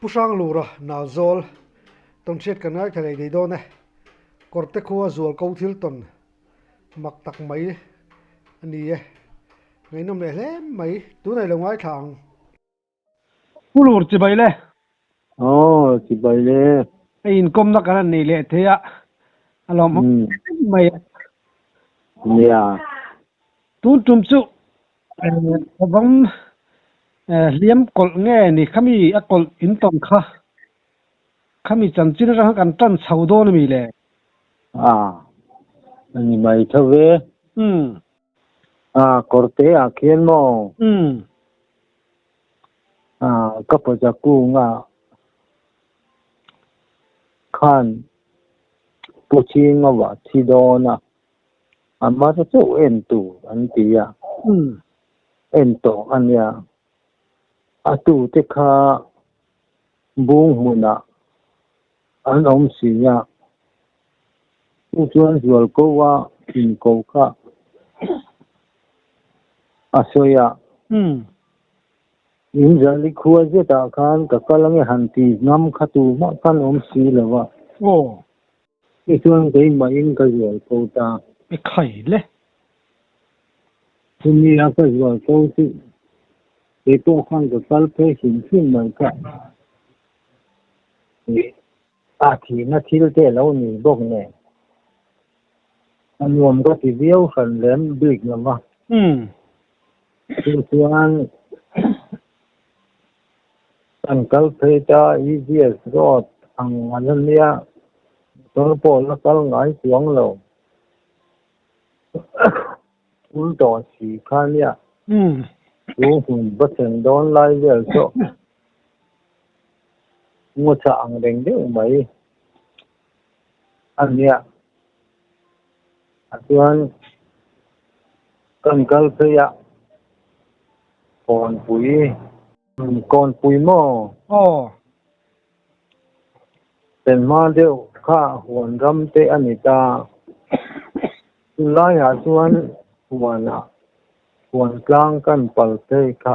Pu Hranglura Nalzawl tawnhriat kan ngaithla leh thei dawn e. Kawrte khua zual ko thil tawn mak tak mai a ni e. Ngaihnawm leh hle mai. Tunah i lo ngaithla ang. Pu Lur chibai le. Aw chibai le. Hei inkawmna kan han nei leh thei a, a lawmawm em mai a. Nia. Tun tum chu Savawm hliam kawlh nge ni khami a kawlh in tawn kha, khami chanchin atang khan kan tan chho dawn a mi le? A, a ni mai tho ve. A, kawrte ah khian maw? Ka pawisa kunga khan Pu Chhinga vah thi dawn a, a mar chauh en tur an ti a, en tawh a nia. A tute kha bung hmunah an awm si a, chu chuan zualko a inko kha a sawi a. In zali khua zetah khan ka kal ange han ti ngam kha tu mah khan awm si lo a. Aw. Tichuan keimahin ka zual ko ta. I khai le. Chumi a ka zual ko chu kei pawh khan ka kal phei hrim hrim mai kha. A thihna thil te lo ni bawk nen. A nuam ka ti viau hran lem bik lo va. Chu chuan kan kal phei ta EVS road ang a la nia, motor pawh la kal ngai chuang lo. Thul tawh si kha nia. Chu hmun va thlen dawn lai vel chu ngaw chah ang reng deuh mai a nia. A chuan kan kal phei a, Kawnpui, Kawnpui maw? Aw. Pen hma deuh kha huan ram te a ni ta. Chulaiah chuan huanah huan tlang kan pal phei kha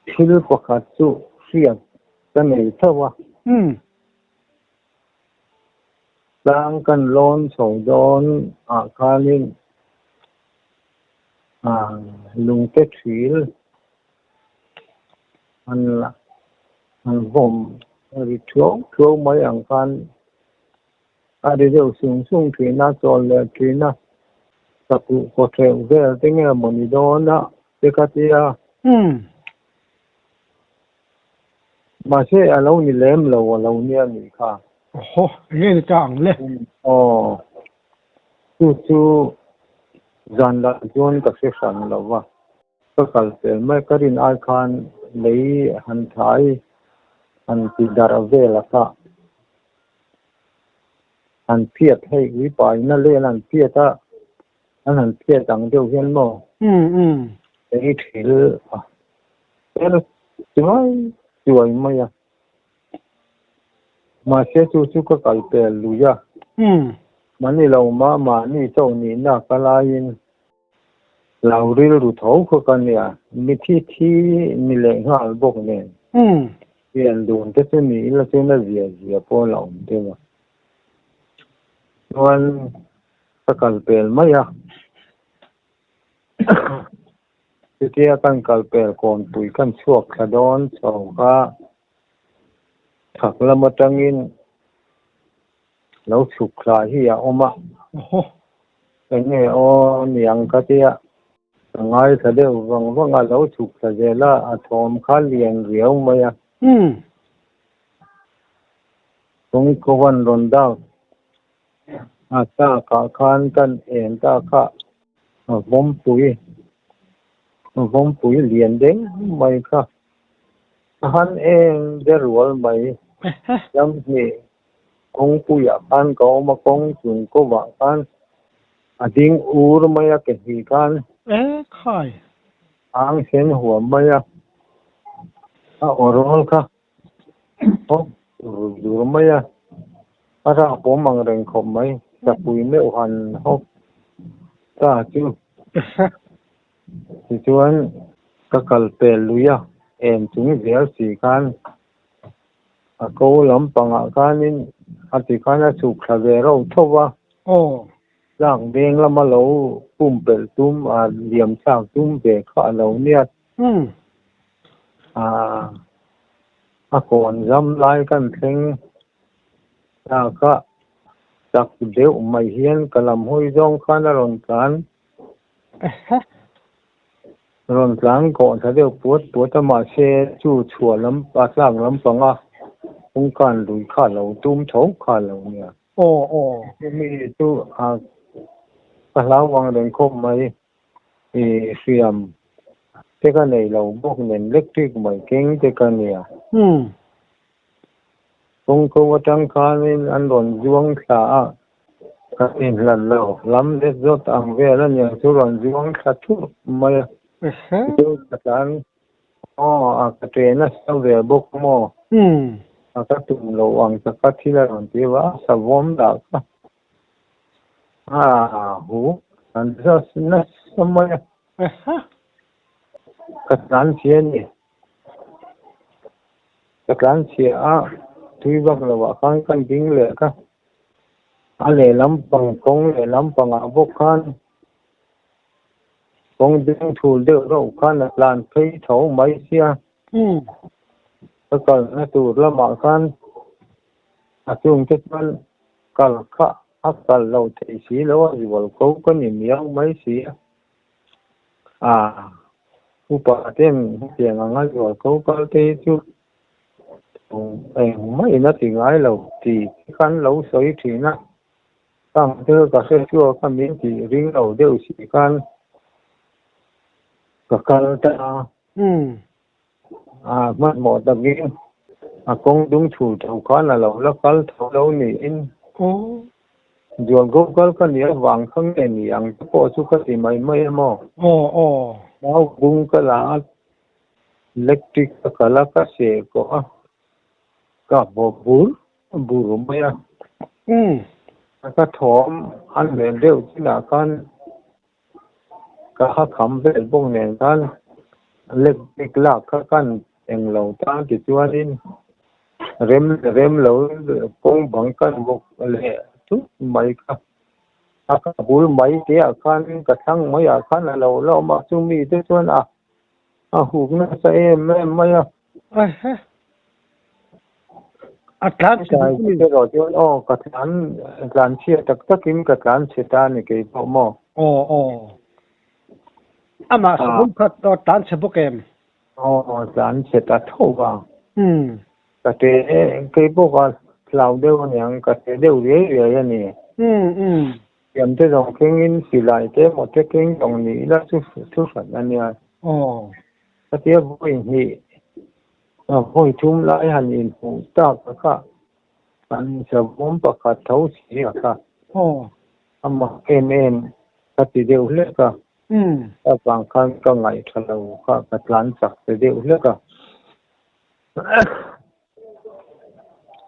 thil pakhat chu hriat ka nei tho a. Tlang kan lawn chho dawn ah khanin lungte thil an an vawm ri thuau thuau mai ang khan a ri deuh sung sung thin a, chawl leh thin a, sakuh kaw theuh vel te nge mawni dawn a te kha tia. Mahse a lo ni lem lo a lo nia nih kha. Awhaw, enge ni ta ang le? Aw, chu chu zan lah chuan ka hre hran lo va, ka kal fel mai. Ka rin ai khan lei han thai han ti darh vel a kha. Han phiat hei ui paina len an phiat a, an han phiat ang deuh hian maw? Lei thil a her chuai chuai mai a. Mahse chu chu ka kal pel lui a. Mahni lo mah mahni chauh nihna ka laiin lo rilru tho kha ka nia. Mithi thi ni leh nghal bawk nen. Pian dun te chu ni ila chuan a zia zia pawh la awm deuh a. Chuan ka kal pel mai a. Chutia kan kal pel kawnpui kan chhuak thla dawn chho kha chhak lam atangin lo chhuk thla hi a awm a. Eng nge aw niang ka tia ka ngaithla deuh vang vang a, lo chhuk thla zel a, a thawm kha lian riau mai a. Kawngkawan rawn dak A tlakah khan kan en ta kha a vawmpui a vawmpui lian deuh mai kha a han eng de rual mai ram hnih kawngpuiah khan ka awm a kawng chung kawvah khan a ding ur mai a ke hnih khan ang sen huam mai a a aw rawl kha. Hawk dur dur mai a, a rah pawm ang reng khawp mai, chapui meuh han hawk ta chu. Tichuan ka kal pel lui a, en chung zel si khan A ko lampangah khanin a ti khan a chhuk thla ve reuh tho va. Aw. Tlak veng lama lo pumpelh tum a liam thlak tum ve kha a lo nia. Umm. A a kawn zam lai kan thleng tlak a chak deuh mai hian ka lam hawi zawng khan a rawn tlan. Rawn tlan kawh thla deuh puat puat a mahse chu chhuah lam a tlak lampanga kawngkan lui kha a lo tum tho kha a lo nia. Aw aw. Chumi chu a ka hlau ang reng khawp mai i hriam te ka nei lo bawk nen electric mai keng te ka nia. Umm. Kawngko atang khanin an rawn zuang thla a, kan inhlat lo. Lam zet zawt ang vel a niang chu rawn zuang thla thurh mai a. Chu ka tlan aw a ka ṭe nasa ve bawk maw? A ka tum lo ang taka thil a rawn ti va, a savawm dah kha a hu an nasa mai a. Ka tlan chhia a ni. Ka tlan chhia a, tui vak lovah khan ka ding leh ka a lehlam pang kawng lehlam pangah bawk khan kawng ding thul deuh reuh khan a tlan phei tho mai sia. Ka kalna tur lamah khan a chungte chuan kal kha a kal lo thei si lo a, zual ko ka ni miau mai si a. A upa ten hetiang anga zual ko kal te hi chu engmah in a ti ngai lo tih te khan lo sawi thin a. Khang te ka hre chhuak a min tih ring lo deuh si khan ka kal ta a. A hmanhmawh takin a kawng dung chhul tho khan a lo la kal tho lo niin Zualgo kal ka nih avang kha nge ni ang te pawh chu ka ti mai mai a maw? Nau bung ka la a, electric ka kal a, ka seh kawh a, ka vaw bur bur mai a. Ka thawm a leh deuh chinah khan Ka ha kham vel bawk nen khan lek bik lak kha khan englo tan tichuanin rem leh rem lo kawng bang kan bawk leh thut mai kha. A ka bul mai te ah khan ka thlang mai ah khan a lo la awm a, chumi te chuan a a huk nasa em em mai a. A tlan chhe bawk a ni. Erawh chuan aw ka tlan tlan chhia tak takin ka tlan chhe ta a ni kei pawh maw? Aw aw. Amah sakum khat aw tlan chhe bawk em? Aw tlan chhe ta tho va. Ka te kei pawh ka hlau deuh a niang ka te deuh riai riai a ni. Thiam te zawng kengin silai te emaw te keng zawng ni ila chu thu hran a nia. Aw. Khatia vawi hnih vawi thum lai han inhmuh tak a kha an savawm pakhat tho si a kha. A mak em em ka ti deuh hlek a. Ka vang khan ka ngaihṭha lo kha ka tlan chak ta deuh hlek a.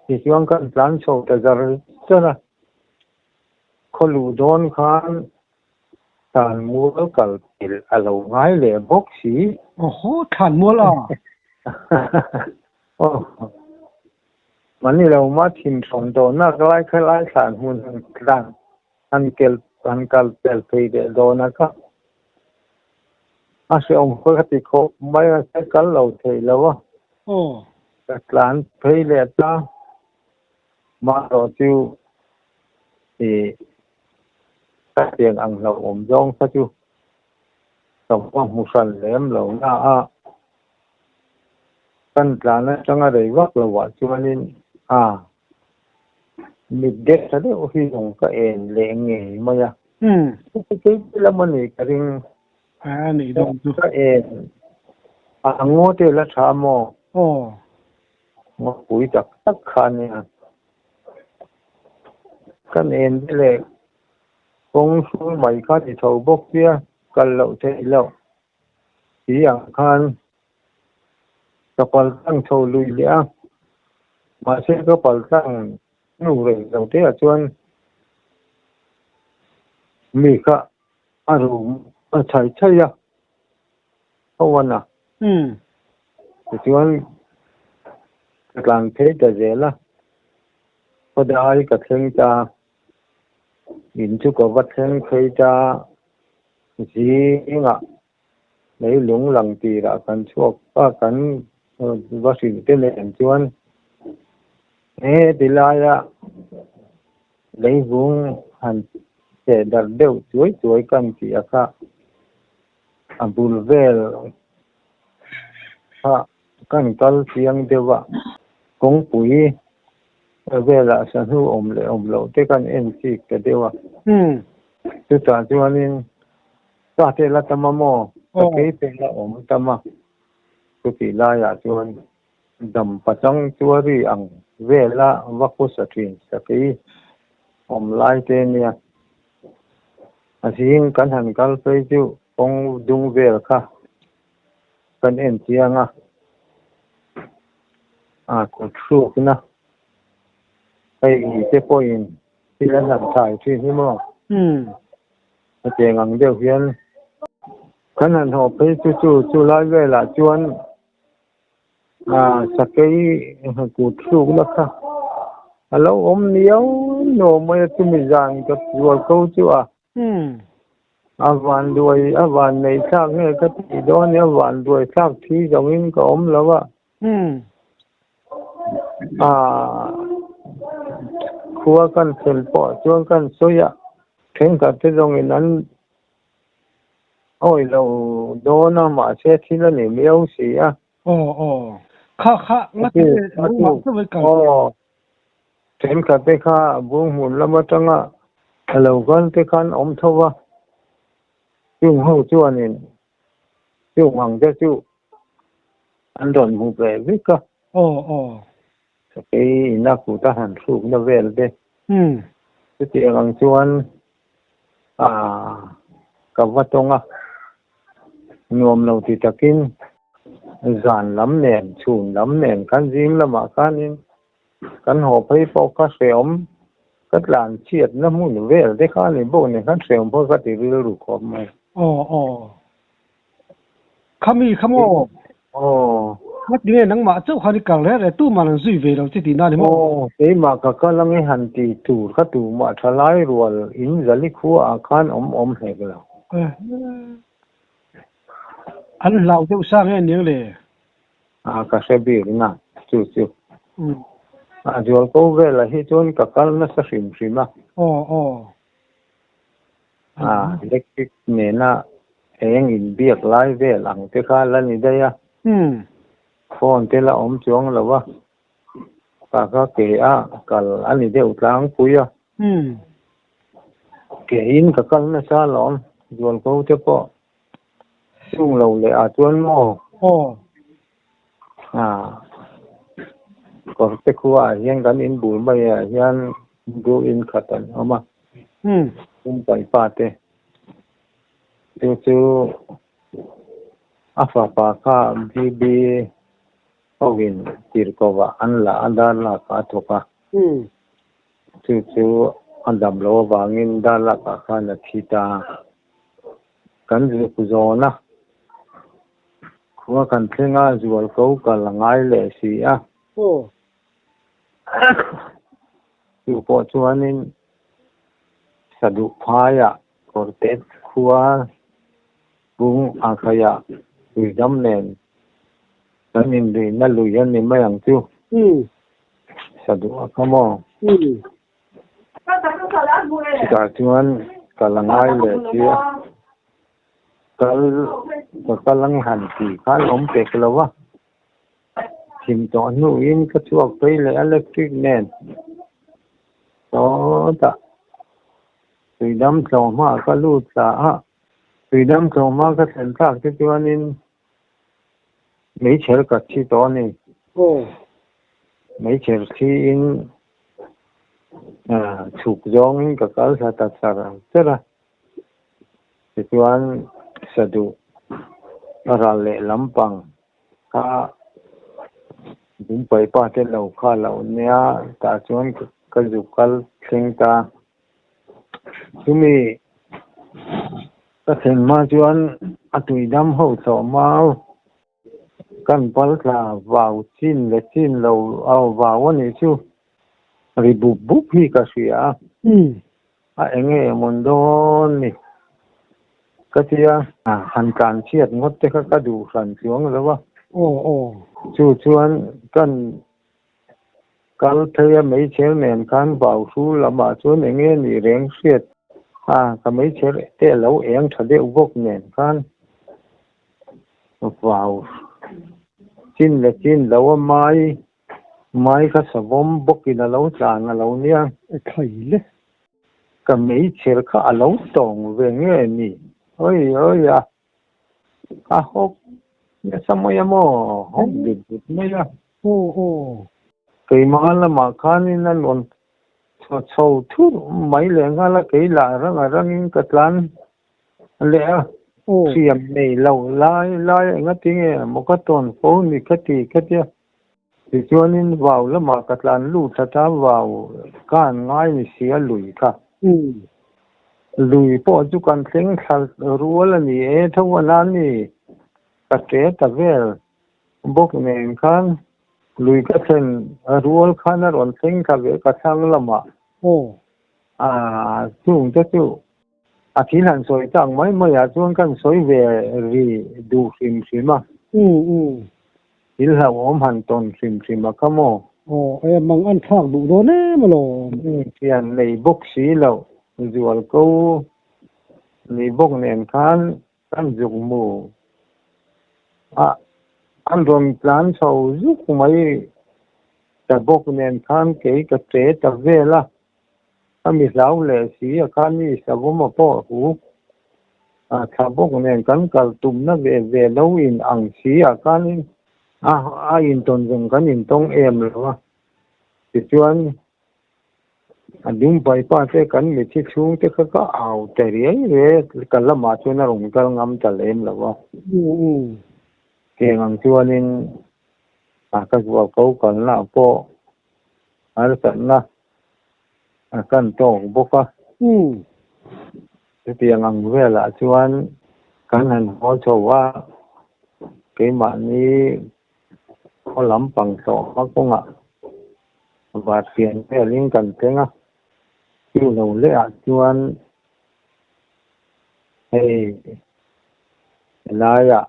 Tichuan kan tlan chho ta zar zar a. Khaw luh dawn khan Thlanmual kal pelh a lo ngai leh bawk si. Awhaw, thlanmual a? Aw, mani lo ma thin hrawn tawhna ka lai kha lai thlan hmun han tlan han kel han kal pel phei leh dawn a kha. A hrehawm khaw ka ti khawp mai a, ka kal lo thei lo a. Aw. Ka tlan phei leh ta, marawh chu i Ka tiang ang hlauhawm zawng kha chu ka va hmu hran lem lo na a, kan tlan atanga rei vak lo ah chuanin a mit deuh tha deuh hi zawng ka en leh ngei mai a. Kei lam a ni ka ring. A nih dawn chu. Ka en a ngaw te la tha maw? Aw. Ngawpui tak tak kha a nia. Kan en te leh kawng hrul mai kha ti tho bawk sia kal loh theih loh ti ang khan ka pal tlang chho lui leh a, mahse ka pal tlang hnu rei lo te ah chuan mi kha a rum a chhai chhai a ho a na. Tichuan. Ka tlan phei ta zel a, khawdai ka thleng ta, in chu ka va thleng phei ta, zingah leilung lang tirah kan chhuak a, kan va hrilh te nen chuan he ti laia leivung han cheh darh deuh chuai chuai kan tih a kha a bul vel kha Kan kal chiang deuh a, kawngpui velah sahnu awm leh awm loh te kan en chik ta deuh a. Chutah chuanin ka te la tam a maw? Ka kei te la awm tam a. Chutih laiah chuan dam pachang chuari ang vela va khusa thin sakei awm lai te nia. A zing kan han kal phei chu kawng dung vel kha Kan en chiang a, a kut hrukna hei te pawhin thil an han thai thin hi maw? Hetiang ang deuh hian kan han haw phei chu chu chu lai velah chuan sakei kut hrukna kha a lo awm niau nuau mai a, chumi zan ka zual ko chu a. A van duai a van neih thlak nge ka tih dawn i a van duai thlak thi zawngin ka awm lo a. Aaa khua kan thlen pawh chuan kan sawi a, thenkhat te zawngin an awih lo dawn a mahse thil a ni miau si a. Aw aw kha kha ngati nge nangmah chu vai kal. Aw Thenkhat te kha Bunghmun lam atanga a lo kal te khan awm tho va, chung ho chuanin chung ang te chu an rawn hmu ve vek a. Aw aw. Sakei ina kut a han hrukna vel te. Chutiang ang chuan ka va tawng a, nuam lo ti takin zan lam nen chhun lam nen khan zing lamah khanin Kan haw phei pawh kha hreawm ka tlan chhiatna hmun vel te kha a ni bawk nen khan hreawm pawh ka ti rilru khawp mai. Aw aw. Khami kha maw? Aw. Ngati nge nangmah chauh khan i kal reh reh tumah an zui ve lo che tihna a ni maw? Aw, keimah ka kal ange han ti tur kha tumah thalai rual in zali khua ah khan awm awm hlek lo. An hlau deuh sa nge aniang le? A ka hre bik na chu chu. A zual ko velah hi chuan ka kal nasa hrim hrim a. Aw aw. A electric nena eng inbiak lai vel ang te kha la ni daih a. Phone te la awm chuang lo a. Ka ka ke a kal a ni deuh tlangpui a. Ke in ka kal nasa alawm zual ko te pawh. Chung lo leh ah chuan maw? Aw. Ah. Kawrte khua ah hian kan in bul mai ah hian bu in khat an awm a. Pumpai pa te. Chu chu a fapa kha BB ho in tirhkoh ah an la a dar lak ah a thawk a. Chu chu a dam loh avangin dar lak ah khan a thi ta. Kan zuk zawn a, khua kan thleng a, zual ko kal a ngai leh si a. Chu pawh chuanin Saduh phaiah kawrte khua bung a khaiah tuidam nen kan inrihna lui a ni mai ang chu. Saduh a kha maw? Chutah chuan kal a ngai leh si a, kal ka kal ang han tih khan awm pek lo a, thim tawh hnuin ka chhuak phei leh a electric nen sawtah tuidam tlawmah ka lut thla a, tuidam tlawmah ka thlen thlak te chuanin meichher ka thi tawh a ni. Meichher thiin Chhuk zawngin ka kal thla ta char char a, tichuan Saduh a ral leh lampang kha Dumpai pa te lo kha lo nia tah chuan ka zuk kal thleng ta. Chumi ka thlen hma chuan a tuidam ho thlawh mau. Kan pal thla vau chin leh chin lo vau a nih chu ri bup bup hi ka hria a. A enge mawn dawn ni ka tia han tlan chhiat ngawt te kha ka duh hran chuang lo a. Chu chuan kan Kal phei a meichher nen khan vau hrul lamah chuan eng nge nih reng hriat a, ka meichher te a lo eng tha deuh bawk nen khan vau chin leh chin lo a mai mai kha savawm bawkin a lo tlan a lo nia. Thlai le. Ka meichher kha a lo tawng ve nge ni? Oi oi a. A hawk nasa mai a maw? Hawk dut dut mai a. Aw aw. Keimah lamah khanin a lawn chho chho thur mai leh nghal a, kei lah rang a rangin ka tlan leh a. Hriam nei lo lai lai engati nge maw ka tawn fo ni ka ti ka tia. Tichuanin vau lamah ka tlan lut thla ta, vau ka han ngai ni si a lui kha. Lui pawh chu kan thleng thla rual a ni e, tho a na ni ka ṭe ta vel bawk nen khan lui ka thlen rual khan a rawn thleng thla ve ka thlang lamah. Chung te chu a thil han sawi tak mai maiah chuan kan sawi ve ri duh hrim hrim a. Thil hlauhawm han tawn hrim hrim a kha maw? Aw, e mang an thlak duh dawn em alawm. Thian nei bawk si loh, zual ko ni bawk nen khan kan zuk mu a, an rawn tlan chho zuk mai ta bawk nen khan kei ka che ta vel a. A mi hlau leh si a khan mi savawma pawh hu a thla bawk nen kan kal tumna ve ve lo in ang si ah khanin a a intawn zawng kan intawng em lo a. Tichuan a dungpai pa te kan mithi chhung te kha ka au ta riai riai a, ka lamah chuan a rawn kal ngam ta lem lo a. Tiang ang chuanin a ka zual ko kalna pawh harsatna a kan tawk bawk a. Chutiang ang velah chuan kan han haw chho a, keimahni khaw lampang hlawhma kawngah vartian velin kan thleng a. Chu lo lehah chuan hei helaiah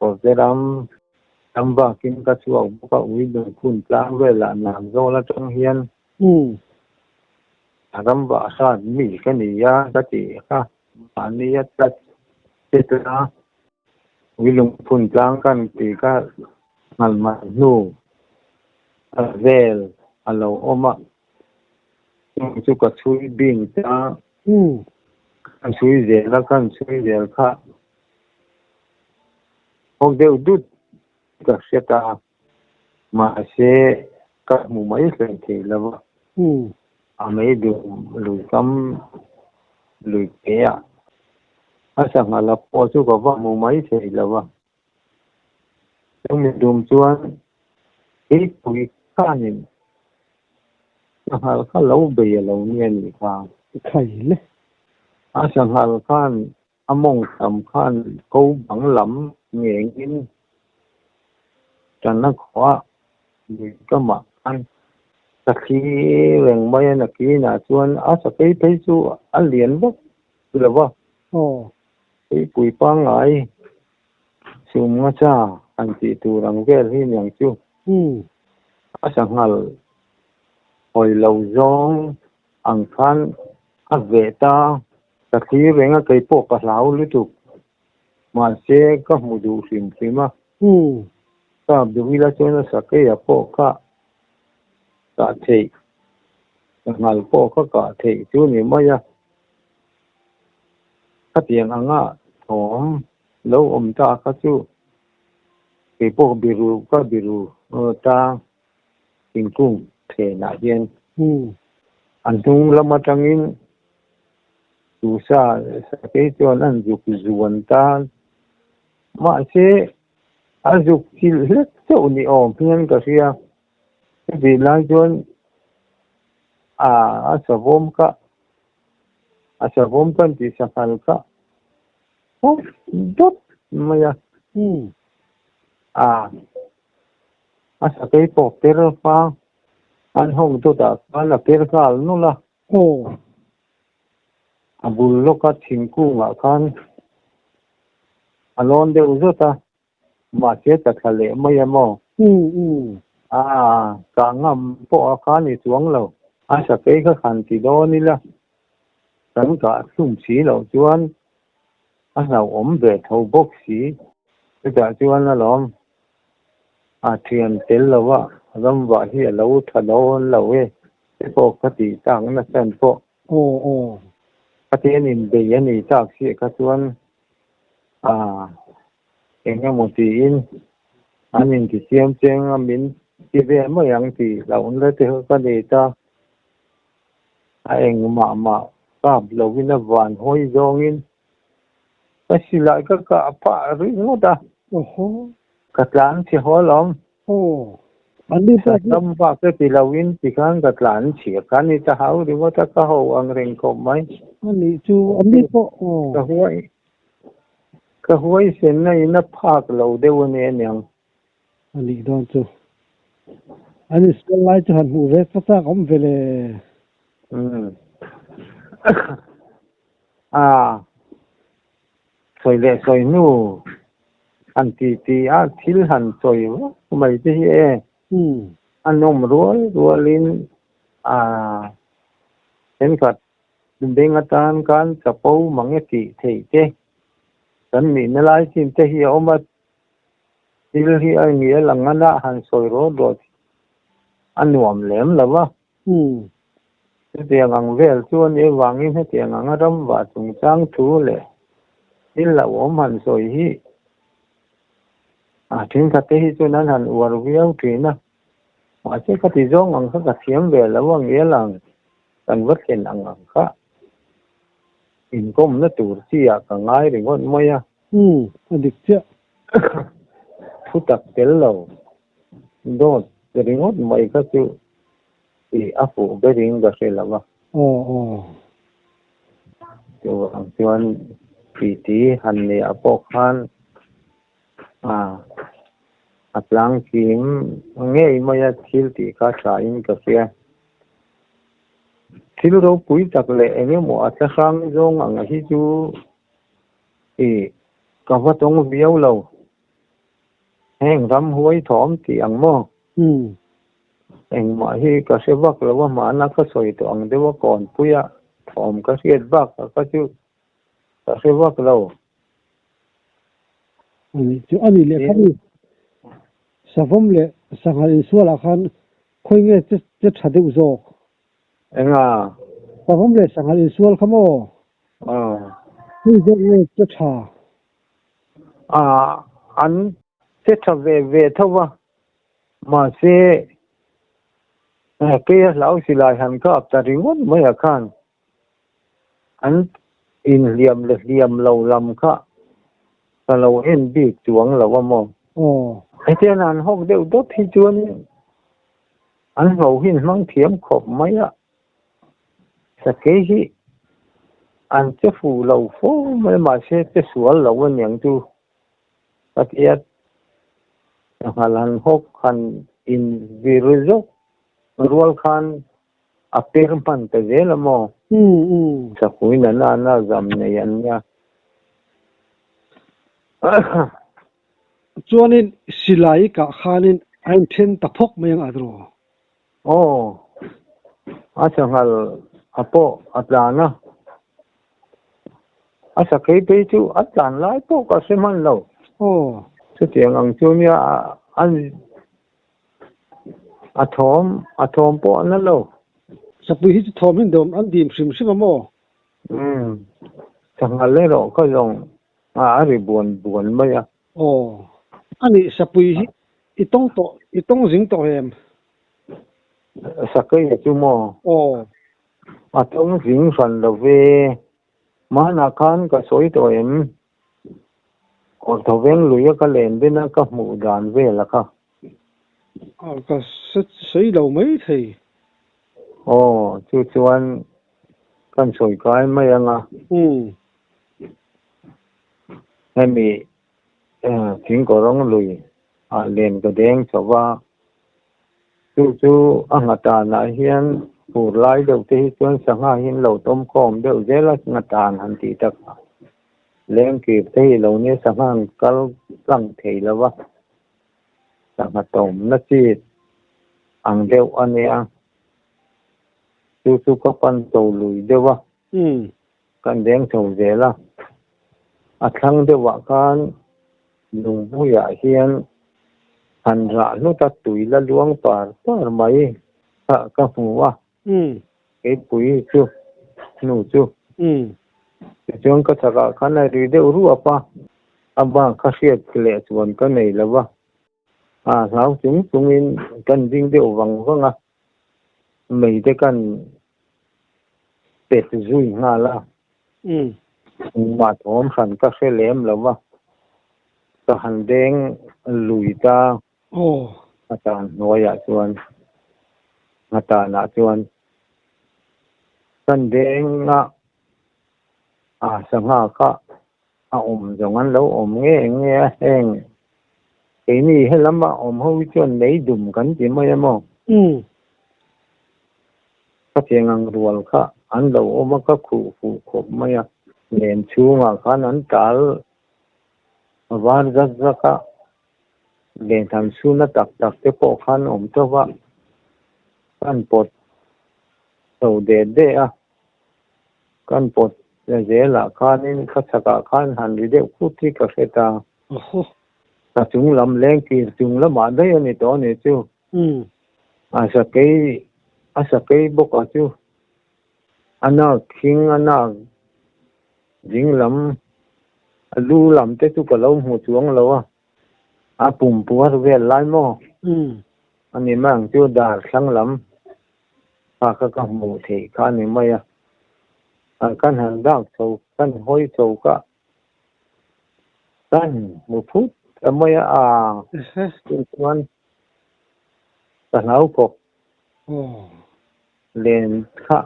Kawrte ram ram bakin ka chhuak bawk a, ui lungphun tlang velah nan zawl atang hian a ram vah hrat mi ka ni a ka ti kha mahni a tlat che tla ui lungphun tlang kan ti kha nghal man hnu a vel a lo awm a, chung chu ka chhui bing ta kan chhui zel a kan chhui zel kha. Hawk deuh dut ka hre ta, mahse ka hmu mai hlei thei lo va. A mei dum lui kam lui ke ah a sangha la pawh chu ka va hmu mai thei lo va. Chumi dum chuan keipui khanin sanghal kha lo bei a lo nia nih kha. Khai le. A sanghal khan A mawng tam khan ko bang lam ngengin ṭan a khawh a, lui kamah khan ka thli reng mai a, nakinah chuan a sakei phei chu a lian vak lo va, keipui pangngai sum nga cha han tih tur ang vel hi niang chu a sanghal hawi lo zawng ang khan a veh ta. Ka thlir reng a, kei pawh ka hlau lutuk. Mahse, ka hmu duh hrim hrim a. Kap duh ila chuan a sakeia pawh ka kah theih, ka nghal pawh ka kah theih chu ni mai a. Khatiang anga thawm lo awm ta kha chu kei pawh biru ka biru ta thingkung phenah hian an hnung lam atangin Tusa sakei chuan an zuk zuan ta. Mahse, a zuk chilh hlek chauh ni awm hian ka hria. Chutih lai chuan a a savawm kha, a savawm kan tih sanghal kha hawp dawt mai a. A a sakei pawh per fang an hawk dawtah khan a per nghal nawlh a. Aw. A bul lawka thingkungah khan a lawn deuh zawt a, mahse ta thla leh mai a maw? Um um. A kah ngam pawh a kha ni chuang lo. A sakei kha khan ti dawn ila, kan kah thlum si loh chuan a hlauhawm ve tho bawk si. Chutah chuan alawm a thian tel lova ramvah hi a lo tha dawn lo e te pawh ka tih tak nachhan pawh. Aw aw. Pathian inbei a ni tak chiah kha chuan ah eng emaw tiin an intisiam cheng a min ti ve mai ang tih hlauhna te kha ka nei ta. A engmah mah kap lovin a van hawi zawngin ka silai ka kah phah ringawt a. Awhaw. Ka tlan chhe haw alawm. Aw. An ni pawh hi. Ram vak te ti loin tikhan ka tlan chhia kha ni ta hau ringawt a ka ho ang reng khawp mai. A nih chu an ni pawh aw. Ka huai ka huaisen na in a phak lo deuh a ni aniang. A nih dawn chu. An insual lai chu han hmuh ve ta chak awm ve le. Umm. Aa. Sawi leh sawi hnu han ti ti a, thil han sawi vak mai te hi e a nawm rual rualin a thenkhat beng atan khan chapo mang e tih theih te kan nihna lai chin te hi a awm a, thil hi a ngial ang a han sawi rawt rawt a nuam lem lo va. Chutiang ang vel chuan i avangin hetiang anga ram vah chungchang thu leh thil hlauhawm han sawi hi a thenkhatte hi chuan an han uar viau thin a. Mahse ka ti zawng ang kha ka thiam ve lo ang ial ang kan va thlen ang ang kha inkawmna tur chi ah ka ngai ringawt mai a. Umm, a dik chiah. Thu tak tel lo Dawt ringawt mai kha chu tih a fuh berin ka hre lo a. Aw aw. Chuvang chuan titi han nia pawh khan a a tlangkim ngei mai a thil tih kha tha in ka hria. Thil ropui tak leh eng emaw a thlahrang zawng ang hi chu ih ka va tawng viau lo. Heng ram huai thawm tih ang maw? Umm. Engmah hi ka hre vak lo a, hmana ka sawi tawh ang deuh a kawnpuia thawm ka hriat bak a kha chu ka hre vak lo. Ani chu ani leh kha mi savawm leh sanghal insualah khan khawi nge che che tha deuh zawk? Enga? Savawm leh sanghal insual kha maw? Aw. Khawi zawk nge che tha? Ah, an che tha ve ve tho va, mahse keia hlau silai han kap ta ringawt mai ah khan an inhliam leh hliam lo lam kha ka lo en bik chuang lo a maw. Aw. Hetiang an hawk deuh dawt hi chuan an hlauhin hmang thiam khawp mai a. Sakei hi an che fuh lo fo mai mahse che sual lo aniang chu ka tia sanghal han hawk han in vir zawk rual khan a per hman ta zel a maw? Sakui na na na zam nei an nia. Chuanin silai kah khanin a inthen ta phawk mai ang a tiraw? Aw, a sanghal a pawh a tlan a, a sakei phei chu a tlan lai pawh ka hre hman lo. Aw. Chutiang ang chu nia a a thawm a thawm pawh a na lo. Sapui hi chu thawm hi dawm an dim hrim hrim a maw? Umm, sanghal erawh ka zawng a ri buan buan mai a. Aw, a nih Sapui hi i tawng tawh, i tawng zing tawh em? Sakei chu maw? Aw. A tawng zing hran lo ve. Hmanah khan ka sawi tawh em? Kawrthawveng luia ka len dena ka hmuh dan vel a kha. Aw, ka sawi lo mai thei. Aw, chu chuan kan sawi kai mai ang a. Umm. Hemi thingkawrawng lui Ah len ka deng chho va, chu chu a nghatan ah hian fur lai deuh te hi chuan sangha hi an lo tawm khawm deuh zel a, nghatan han tih tak leng kir te hi lo nia sangha an kal tlang thei lo va, sangha tawmna chi ang deuh a nia, chu chu ka pan chho lui deuh a. Kan deng chho zel a, a thlang deuhah khan lungbuiah hian han rah hlut a tui la luang par par mai kha ka hmu a, keipui chu hnu chu. Tichuan ka chakah khan a ri deuh ruap a, a bak kha hriat leh chuan ka nei lo va, a hlau chung chungin kan ding deuh vang vang a, mei te kan pet zui nghal a. Engmah thawm hran ka hre lem lo va, ka han deng lui ta a tan hnuaiah chuan, a tanah chuan kan deng a, a sangha kha a awm zawng an lo awm nge nge a, heng keini helama awm ho hi chuan lei dum kan ti mai a maw? Ka cheng ang rual kha an lo awm a, ka khuh fuh khawp mai a, len chhungah khan an tal var zak zak a, len han chhuna tak tak te pawh khan awm tho va, kan pawt chho det det a. Kan pawt zelah khanin ka chhakah khan han ri deuh khut hi ka hre ta. Ka chung lam leng kir chung lamah daih a ni tawh a ni chu. A sakei a sakei bawk a chu. A nak khing a nak ding lam a lu lam te chu ka lo hmu chuang lo a. A pum puar vel lai maw? A ni mai ang chu dar thlang lam kha kha ka hmuh theih kha a ni mai a. Kan han dak chho, kan hawi chho kha kan hmu phut ta mai a, chu chuan ka hlau khawp. Len kha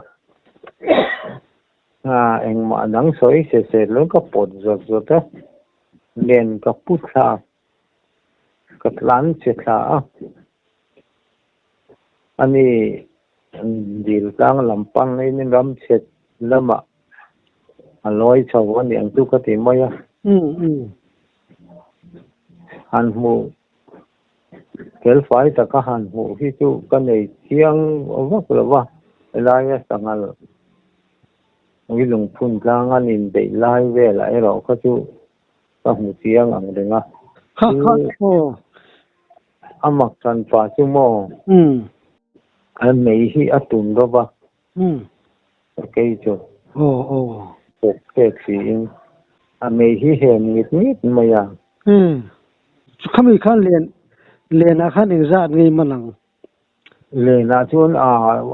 engmah dang sawi se se lo ka pawt zawt zawt a, len ka pu thla ka tlan che thla a, ani dil tlang lam pangin ram chhet lamah a lawi chho a ni ang chu ka ti mai a, han hmuh Felfai taka han hmuh hi chu ka nei chiang vak lo va, helaia sanghal ui lungphun tlang an inbeih lai velah erawh kha chu ka hmu chiang ang reng a. Chu a mak than pa chu maw? A mei hi a tum rawp a, kei chu pawk phek siin a mei hi hem ngit ngit mai a. Khami khan len lenah khan engzat ngei man ang? Lenah chuan a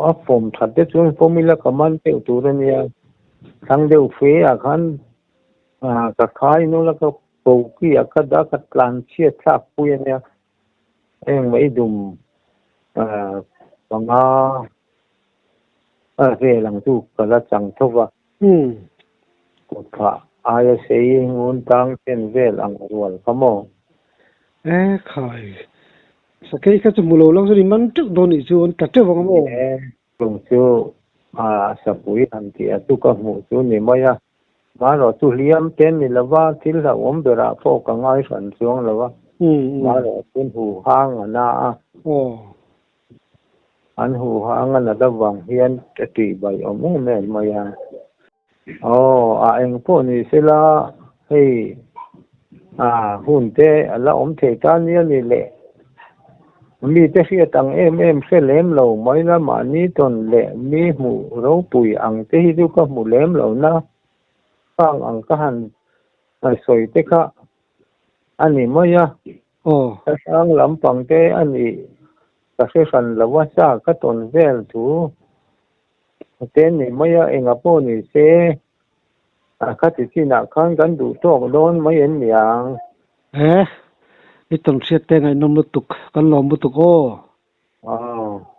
a fawm that te chuan fawm ila ka man deuh tur a nia. Thlang deuh fe ah khan ka khai nula ka koki ah ka dah ka tlan chhiat thlak pui a nia. Heng mai dum panga a vel ang chu ka la chang tho va. Kut phah aia sei ngun tang chen vel ang rual kha maw? E khai, sakei kha chu hmu lo lang chuan i man teuh dawn nih chu an tla teuh ang maw? E, chung chu a sapui han tih a chu ka hmuh chu ni mai a. Marawh chu hliam te ni lo va, thil hlauhawm berah pawh ka ngai hran chuang lo va. Marawh chuan hu hang a na a. An hu hang a nat avang hian ka tih baih awm em em mai a. Aw, a eng pawh ni sela hei a hun te a la awm thei ta nia ni le. Mite hriat ang em em hre lem lo mai la mahni tawn leh mi hmuh ropui ang te hi chu ka hmu lem lo na. Khang ang ka han sawi te kha a ni mai a. Ka hrang lampang te a nih ka hre hran lo a, sa ka tawn vel thu te ni mai a, enga pawh ni se a khati chinah khan kan duh tawk dawn mai em ni ang? He, i tawn hriat te ngaihnawm lutuk, kan lawm lutuk aw.